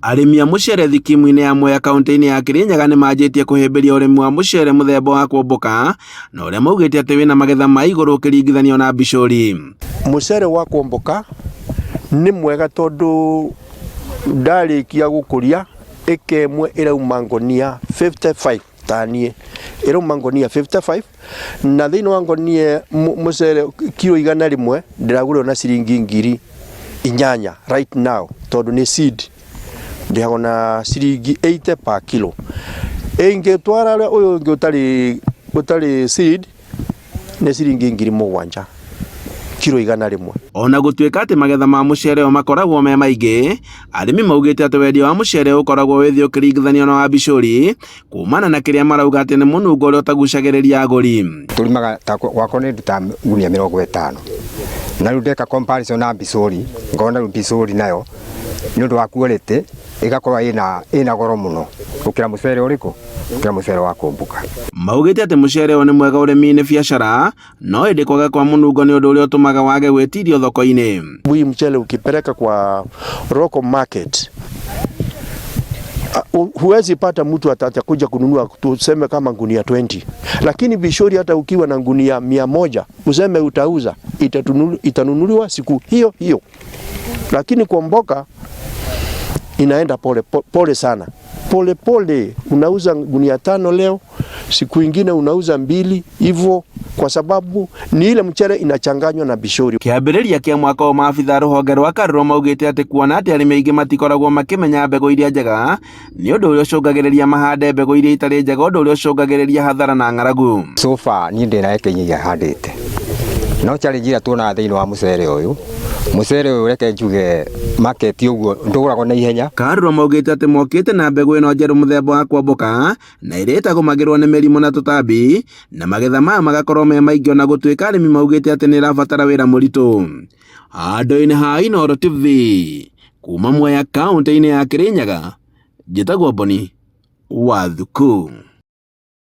Arĩmi a mũcere thikimu-inĩ ya Mwea kauntĩ-inĩ ya Kirinyaga nĩ manjĩtie kũhĩmbĩria ũrĩmi wa mũcere mũthemba wa Kwamboka na ũrĩa maugĩte atĩ wĩna magetha ma igũrũ ũkĩringithanio na Mbicũri. Mũcere wa Kwamboka nĩ mwega tondũ ndarĩkia gũkũria ĩka ĩmwe ĩrauma ngonia 55 ta niĩ ĩrauma ngonia 55 na thĩinĩ wa ngonia mũcere kiro 100 ndĩragũrĩrwo na ciringi 8000 right now tondũ nĩ seed ndĩhagwo na ciringi 80 per kilo. Ĩngĩtwara ũyũ ũngĩ ũtarĩ seed nĩ ciringi 7000 kiro 100. Ona gũtuĩka atĩ magetha ma mũcere ũyũ makoragwo me maingĩ, arĩmi maugĩte atĩ wendia wa mũcere ũkoragwo wĩ thĩ ũkĩringithanio na wa Mbicũri kumana na kĩrĩa marauga atĩ nĩ mũnungo ũrĩa ũtagucagĩrĩria agũri. Tũrimaga ta gwakwa nĩ nduta ngunia 50 na rĩu ndeka comparison na Mbicũri ngona rĩu Mbicũri nayo nĩ ũndũ wa quality ĩgakorwo ĩna goro mũno gũkĩra mũcere ũrĩkũ gũkĩra mũcere wa kũmbũka. Maugĩte atĩ mũcere ũyũ nĩ mwega ũrĩmi-inĩ biacara no ĩndĩ kwaga kwa mũnungo nĩ ũndũ ũrĩa ũtũmaga wage gwĩtirio thoko-inĩ. Hii mchele ukipeleka kwa local market huwezi pata mtu atakuja kununua tuseme kama gunia 20, lakini Bishori hata ukiwa na gunia 100 useme utauza itanunuliwa siku hiyo hiyo, lakini Kwamboka inaenda pole pole sana, pole pole. Unauza gunia 5 leo, siku ingine unauza 2 hivyo, kwa sababu ni ile mchele inachanganywa na Bishori. Kĩambĩrĩria kĩa mwaka ũyũ maabitha rũhonge rwa KALRO maugĩte atĩ kuona atĩ arĩmi aingĩ matikoragwo makĩmenya mbegũ iria njega nĩ ũndũ ũrĩa ũcũngagĩrĩria mahande mbegũ iria itarĩ njega ũndũ ũrĩa ũcũngagĩrĩria hathara na ng'aragu. So far niĩ ndĩna eka inya iria handĩte no challenge ĩrĩa tuonaga thĩinĩ wa mũcere ũyũ mũcere ũyũ reke njuge market ũguo ndũgũragwo na ihenya. KALRO maugĩte atĩ mokĩte na mbegũ ĩno njerũ mũthemba wa Kwamboka na ĩrĩa ĩtagũmagĩrwo nĩ mĩrimũ na tũtambi na magetha maya magakorwo me maingĩ ona gũtuĩka arĩmi maugĩte atĩ nĩ ĩrabatara wĩra mũritũ. Handũ-inĩ ha Inooro TV kuma Mwea kauntĩ-inĩ ya Kirinyaga, njĩtagwo Boni wa Thuku.